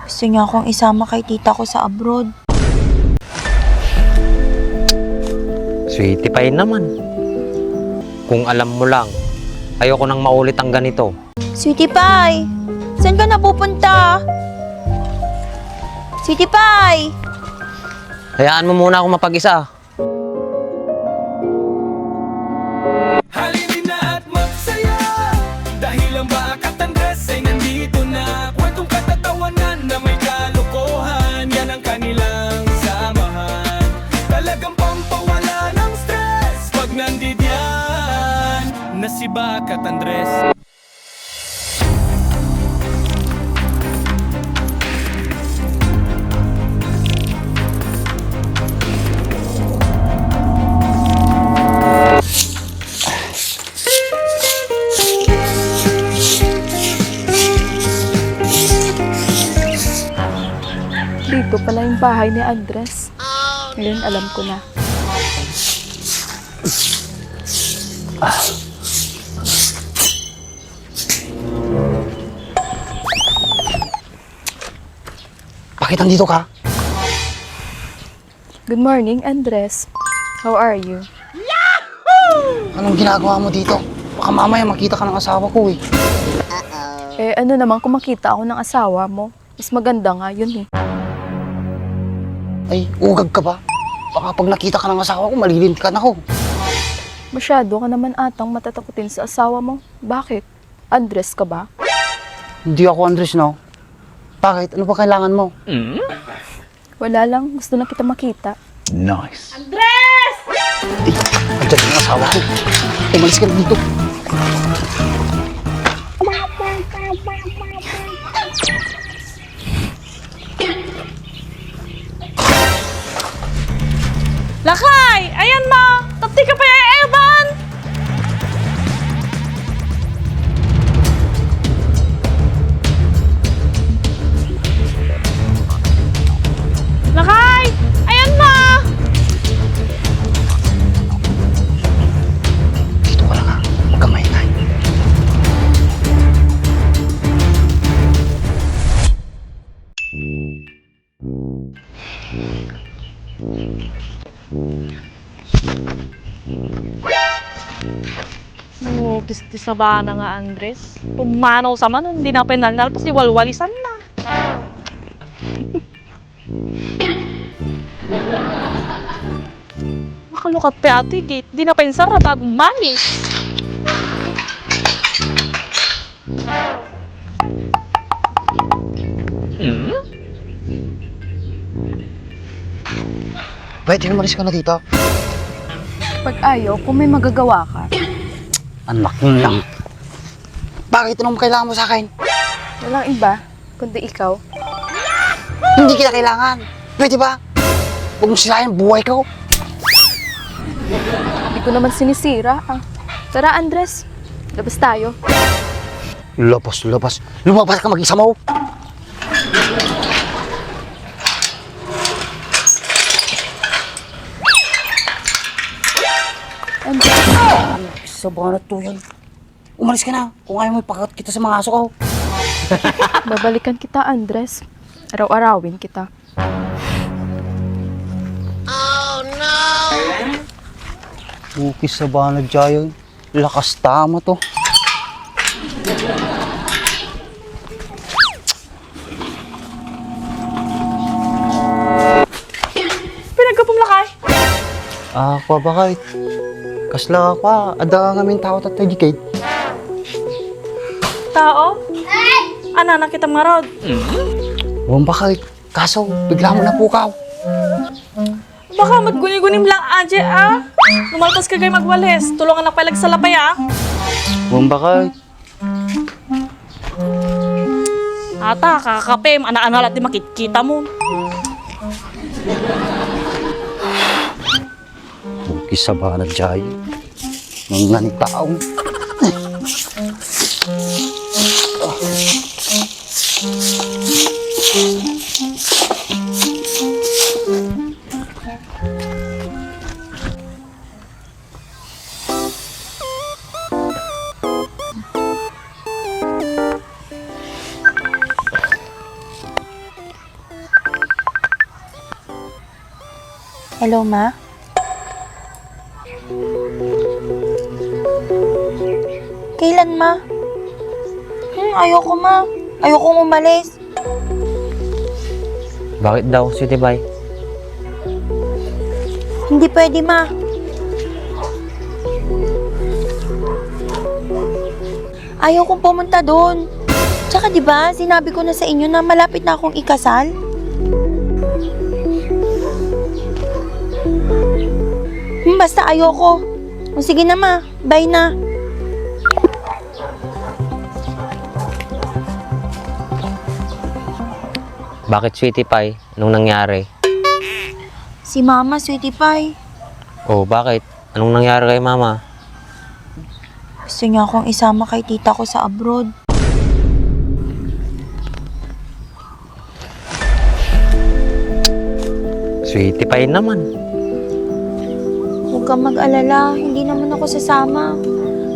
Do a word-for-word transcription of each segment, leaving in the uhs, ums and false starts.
Gusto niya akong isama kay tita ko sa abroad. Sweetie pie naman. Kung alam mo lang, ayoko nang maulit ang ganito. Sweetie pie, saan ka napupunta? Sweetie pie! Hayaan mo muna ako mapag-isa. Halina at magsaya, dahil ang Bakat Andres ay nandito na. Kwentong katatawanan na may kalokohan, yan ang kanilang samahan. Talagang pampawala ng stress pag nandidiyan na si Bakat Andres. Dito pala yung bahay ni Andres. Ngayon, alam ko na. Bakit nandito ka? Good morning, Andres. How are you? Anong ginagawa mo dito? Baka mamaya makita ka ng asawa ko eh. Eh, ano naman kung makita ako ng asawa mo? Mas maganda nga yun eh. Ay, ugag ka ba? Baka pag nakita ka ng asawa ko, malilintikan ako. Masyado ka naman atang matatakutin sa asawa mo. Bakit? Andres ka ba? Hindi ako Andres, no? Bakit? Ano ba kailangan mo? Wala lang. Gusto lang kita makita. Nice. Andres! Eh, andyan ang asawa ko. Umalis ka na dito. Lakay! Ayan mo! Tati ka pa, Evan! Lakay! Ayan mo! Dito ka lang, ha? Huwag kang maingay. Oh, gusto sa bana nga Andres. Pumanaw sa man, hindi na pinalnal, pas iwalwalisan na. Makalukat pa ati, Kate. Di na pa insara bago malis. Hmm? Pwede umalis ka na dito? Pag ayaw, kung may magagawa ka. Anak lang. Bakit? Anong kailangan mo sa akin? Walang iba, kundi ikaw. Hindi kita kailangan. Pwede ba? Huwag mong sirain ang buhay ko. Hindi ko naman sinisira, ah. Tara, Andres. Labas tayo. Labas, labas. Lumabas ka, mag-isa mo. Andres. Ano, sa banat to yan? Umalis ka na. Kung ayaw mo, ipakagat kita sa mga aso ko. Babalikan kita, Andres. Araw-arawin kita. Ukis sa banat, Jayon. Lakas tama to. Pinagkapumlakay? Ah, kwa bakit? Kasla kwa, adda ngamin tao tatta di Kate. Tao? Ana, nakita ngarud. Wan bakit? Kaso, bigla mo napukaw. Baka magguni-gunim lang, Aje, ah. Lumalpas ka kay magwalis. Tulungan na pala sa lapay, ah. Wan bakit? Ata, kakapim, ana-ana la ti makikita mo. Ukis sa banat, Jay. Nang nanitaong. Hello, ma? Kailan, ma? Hmm, ayoko, ma. Ayokong umalis. Bakit daw, Sweetie Pie? Hindi pwede, ma. Ayokong pumunta doon. Tsaka, di ba, sinabi ko na sa inyo na malapit na akong ikasal? Hmm, basta ayoko. O, sige na, ma. Bye na. Bakit, Sweetie Pie? Anong nangyari? Si Mama, Sweetie Pie. Oh, bakit? Anong nangyari kay Mama? Gusto niya akong isama kay tita ko sa abroad. Sweetie Pie naman. Huwag kang mag-alala, hindi naman ako sasama.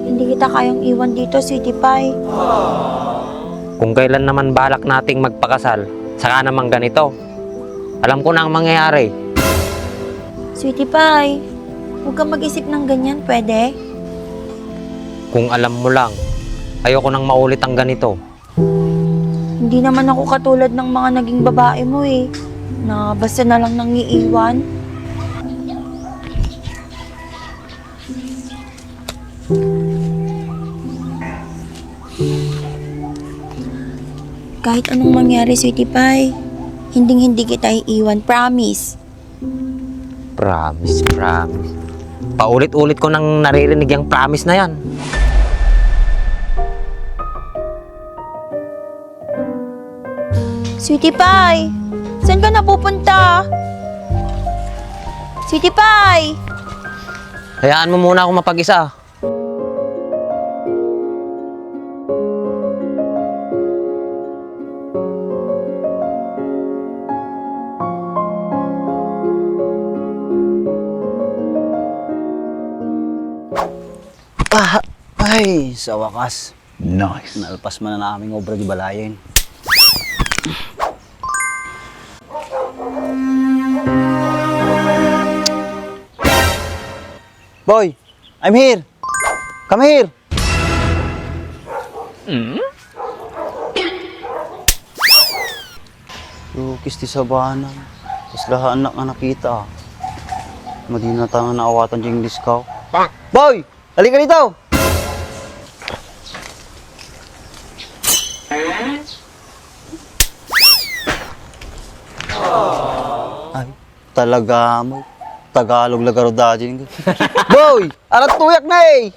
Hindi kita kayang iwan dito, Sweetie Pie. Kung kailan naman balak nating magpakasal, saka naman ganito. Alam ko na ang mangyayari. Sweetie Pie, huwag kang mag-isip ng ganyan, pwede? Kung alam mo lang, ayoko nang maulit ang ganito. Hindi naman ako katulad ng mga naging babae mo eh, na basta na lang nangiiwan. Kahit anong mangyari, Sweetie Pie, hinding-hindi kita iiwan. Promise. Promise, promise. Paulit-ulit ko nang naririnig yung promise na yan. Sweetie Pie, saan ka napupunta? Sweetie Pie! Hayaan mo muna ako mapag-isa. Ah, ay, sa wakas. Nice. Nalpas man na aming obra di balayen. Boy, I'm here. Come here. Lukis ti sabana. Kasla anak nga nakita, ah. Madi na ta nga naawatan ti English ka. Boy! Halika dito! Ay, talaga mo. Tagalog la garud dati. Boy! Arat tuyak na eh!